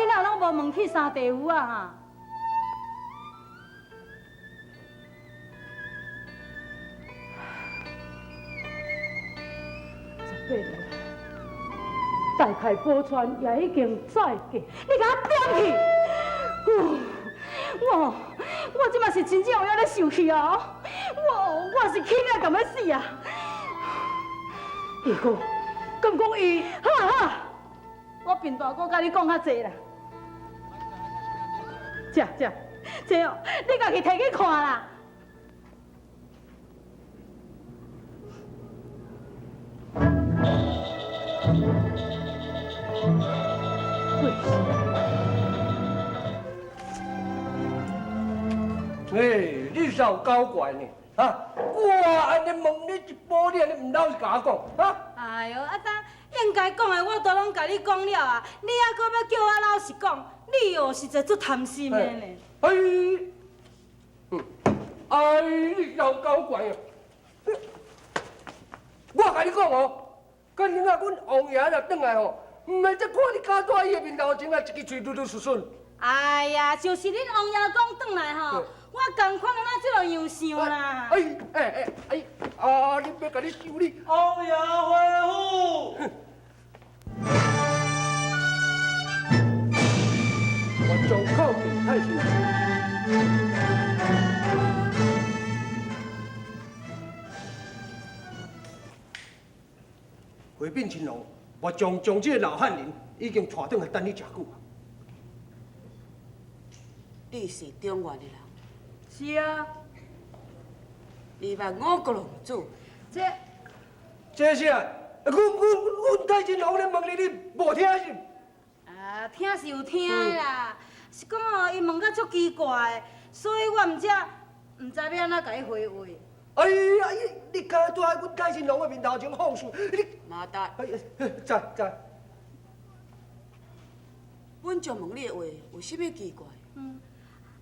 你哪攏無問去三地有啊？哈？18年，大概寶釧也已經再嫁，你共我點去！我這馬是真正有影咧受氣啊！我是氣甲欲死啊！二哥，敢講伊？好啊好啊，我貧大哥佮你講較濟啦。這這這哦，你家己提去看啦。哎，你老搞怪呢？啊！我按呢問你一步，你按呢毋老實共我講，啊？哎喲，啊，當應該講的我都攏共你講了啊，你猶閣欲叫我老實講，你哦實在足貪心的呢。哎，哎，你老搞怪啊！我共你講哦，今日啊，阮王爺若轉來吼，毋免再看你敢蹛伊的面頭前啊，一支喙拄拄順順。哎呀，就是恁王爺講轉來吼。我仝款敢若這个樣想啦。哎哎哎哎，啊！你欲共你修理。王爺回府。我將口見太親。回稟親王，我將將這個老漢人已經帶轉來等你誠久啊。你是中原的人？是啊。你捌五穀浪子？這這啥？阮太親王咧問你，你無聽是？啊，聽是有聽的啦，是講哦，伊問甲足奇怪的，所以我毋才毋知欲按怎共伊回話。哎呀，你敢蹛阮太親王的面頭前放肆？你馬達。哎，在在。阮就問你的話，有啥物奇怪？嗯。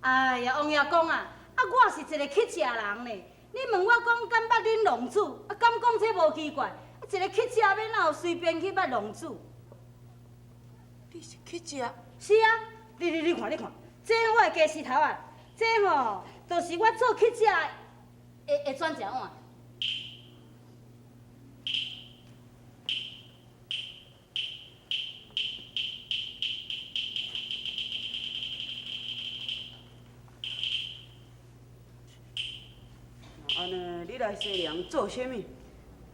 哎呀，王爺公啊，啊，我是一個乞食人呢。你問我講，敢捌恁浪子？啊，敢講這無奇怪？啊，一個乞食欲哪有隨便去捌浪子？你是乞食？是啊，你你你看你看，這我的家私頭啊，這吼，就是我做乞食的轉食碗。按呢，你來西涼做啥物？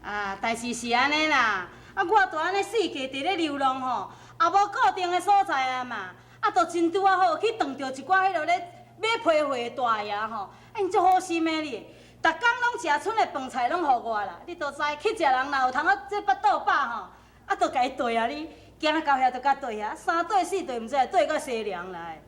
啊，代誌是按呢啦。啊，我就按呢四界佇咧流浪吼，也無固定的所在啊嘛。啊，就真拄仔好去撞著一寡彼落咧買批貨的大爺吼，啊，𪜶足好心的咧，逐工攏食賰的飯菜攏予我啦。你都知，乞食人若有通仔這腹肚飽吼，啊，就共伊綴啊你，行到遐就共綴遐，三綴四綴，毋知會綴到西涼來。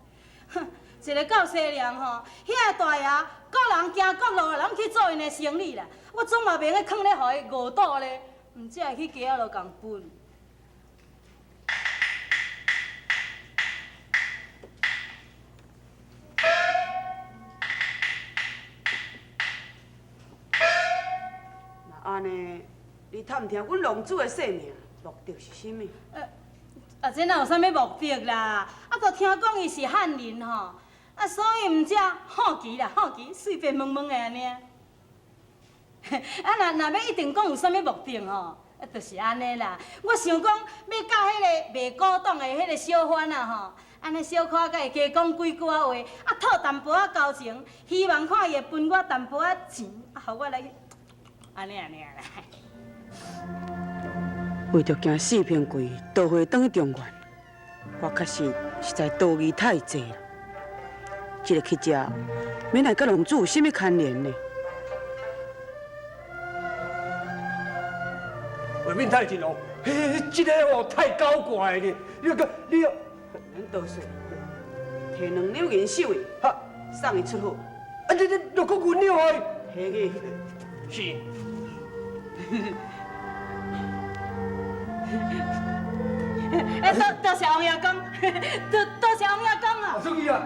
哼，一个到西涼吼，遐大爺各人行各路，攏去做𪜶的生意啦。我總嘛袂用囥咧，予伊餓肚咧，毋才會去街仔路共分。若按呢，你探聽阮浪子的姓名，目的是啥物？啊，這哪有啥物目的啦？啊，就聽講伊是漢人吼，啊，所以毋才好奇啦，好奇，隨便問問的按呢。啊，若若欲一定講有啥物目的吼，啊，就是按呢啦。我想講，欲佮彼個賣古董的彼個小販啊吼，按呢小可佮伊加講幾句仔話，啊，討淡薄仔交情，希望看伊會分我淡薄仔錢，啊，予我來去，按呢按呢啦。為著驚四平貴倒回轉去中原，我確實實在多疑太濟啦。這個乞食，免來佮浪子有啥物牽連呢？回稟太親王，嘿，這个哦太搞怪咧！你個你，免多說，提兩兩銀收伊，送伊出府。啊，你你又閣銀兩啊？提去。是。哎，多多謝王爺公，多多謝王爺公啊！出去啊！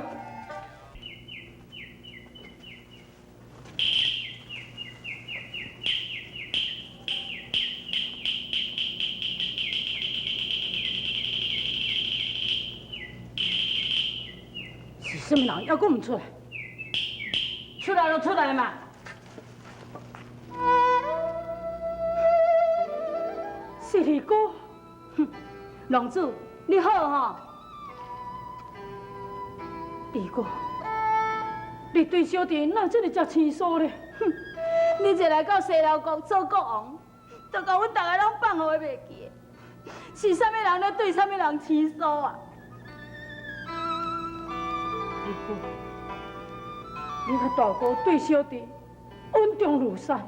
是啥物人，犹阁毋出来？出来就出来嘛。是二哥，哼，龙子，你好吼。二哥，你对小弟哪这么遮生疏咧？哼，你一来到西辽国做国王，就共阮逐个拢放予袂记，是啥物人咧对啥物人生疏啊？二哥，你佮大哥对小弟恩重如山，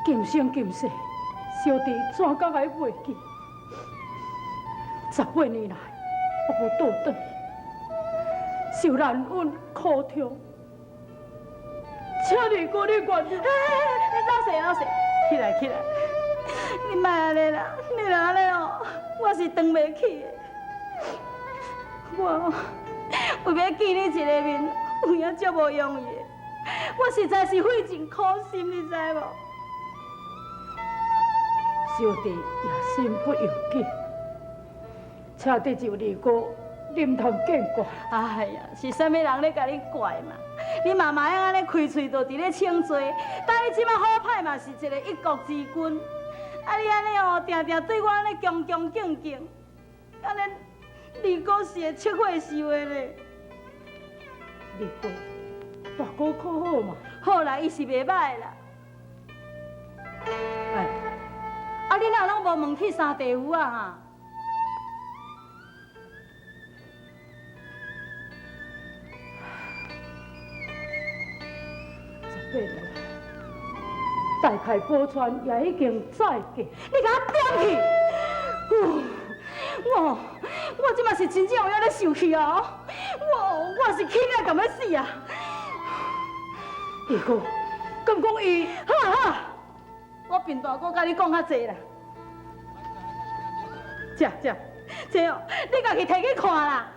今生今世，小弟怎敢会袂记？18年来，我无倒转去，受难阮苦痛，请二哥你原谅。老细老细，起来起来，你莫按呢啦，你若按呢哦，我是扛袂起的。我为欲见你一个面，有影足无容易的。我实在是费尽苦心，你知无？小弟也身不由己，请得就二哥你毋通见怪。哎呀，是啥物人咧共你怪嘛？你嘛嘛会按呢开喙就伫咧称罪，但你这马好歹嘛是一个一国之君，啊你按呢哦，定定对我按呢恭恭敬敬，按呢二哥是会笑火受的咧。二哥，大哥可好嘛？好啦，伊是袂䆀啦。哎，啊你哪拢无问去三地府啊？哈？ 18年来，大概宝钏也已经再嫁。你共我点去！我这马是真正有影咧受气啊！我是气甲欲死啊！二哥，敢讲伊？好啊好啊，我贫大哥佮你讲较济啦。这这这哦，你家己提去看啦。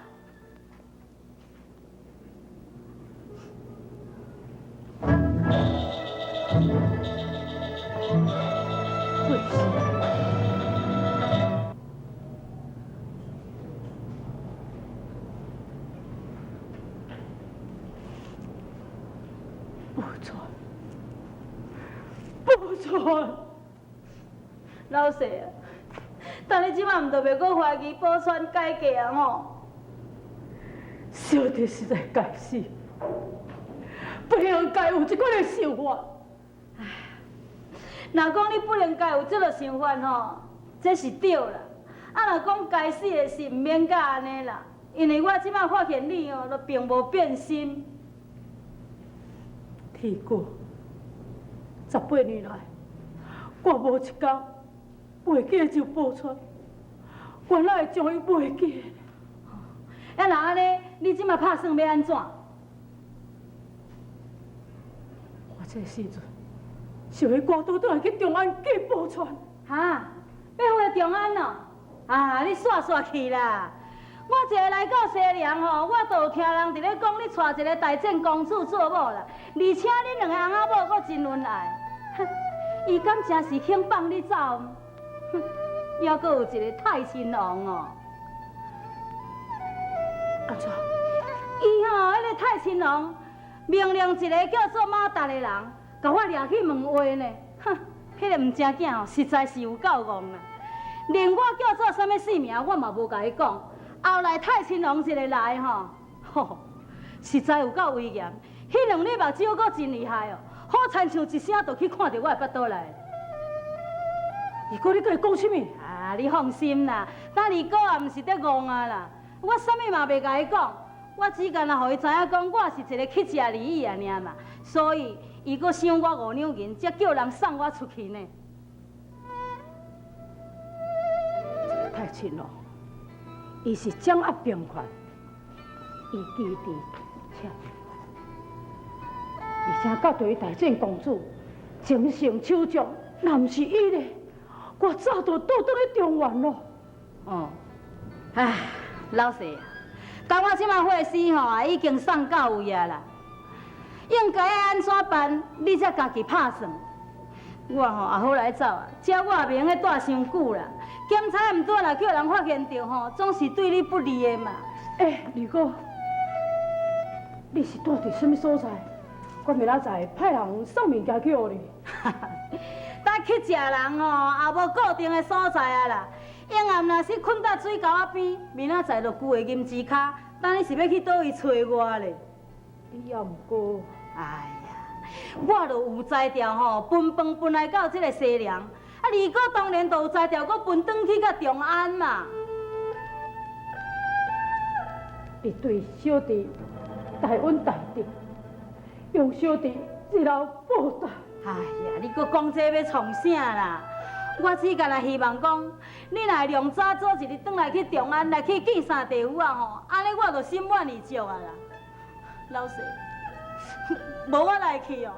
老细啊，但你这马毋就袂阁怀疑宝钏改嫁啊吼？小弟实在该死，不应该有这款的想法。唉，若讲你不应该有这个想法吼，这是对啦。啊，若讲该死的是毋免甲按呢啦，因为我这马发现你哦，都并无变心。天哥，18年来，我无一工袂记得就宝钏，我哪会将伊袂记？啊，若按呢，你这马拍算欲按怎？我这时阵想欲赶倒转来去长安见宝钏。哈？欲回长安哦？啊，你煞煞去啦！我一个来到西凉吼，我就有听人伫咧讲，你娶一个大正公主做某啦，而且恁两个翁仔某阁真恩爱。哼，伊敢真是肯放你走？哼，犹阁有一个太亲王哦。按怎？伊吼，彼个太亲王命令一个叫做马达的人，共我掠去问话呢。哼，彼个毋正囝吼，实在是有够戆啦！连我叫做啥物姓名，我嘛无共伊讲。后来太亲王一个来吼，吼，实在有够威严。彼两日目睭阁真厉害哦，好亲像一声就去看著我的腹肚内。二哥，你佮伊讲啥物？啊，你放心啦，咱二哥也毋是得戆啊啦。我啥物嘛袂共伊讲，我只干焦予伊知影讲我是一个乞食儿子啊尔嘛。所以伊阁赏我5两银，才叫人送我出去呢。太亲了，伊是掌握兵权，伊记伫切，而且佮对大正公主情圣手足，若毋是伊咧，我早就倒转去中原咯。哦，唉，老细啊，共我这马货司吼，已经送到位啊啦，应该爱按怎办，你才家己拍算。我吼也好来走啊，这我也袂用得蹛伤久啦。检查毋对，若叫人发现著吼，总是对你不利的嘛。欸，二哥，你是住佇啥物所在？我明仔載派人送物件去予你。搭乞食人吼，也無固定的所在啊啦。永暗若是睏佇水溝仔邊，明仔載就舊的金枝跤，等你是欲去佗位揣我咧？你也毋過，哎呀，我就有才調吼，分飯分來到這个西涼，啊，二哥當然就有才調，閣分轉去到長安嘛。你對小弟大恩大德，用小弟日後報答。哎呀，你閣講這欲創啥啦？我只干焦希望講，你若會量早早一日轉來去長安來去見三弟夫啊吼，按呢我就心滿意足啊啦。老師，無我來去哦。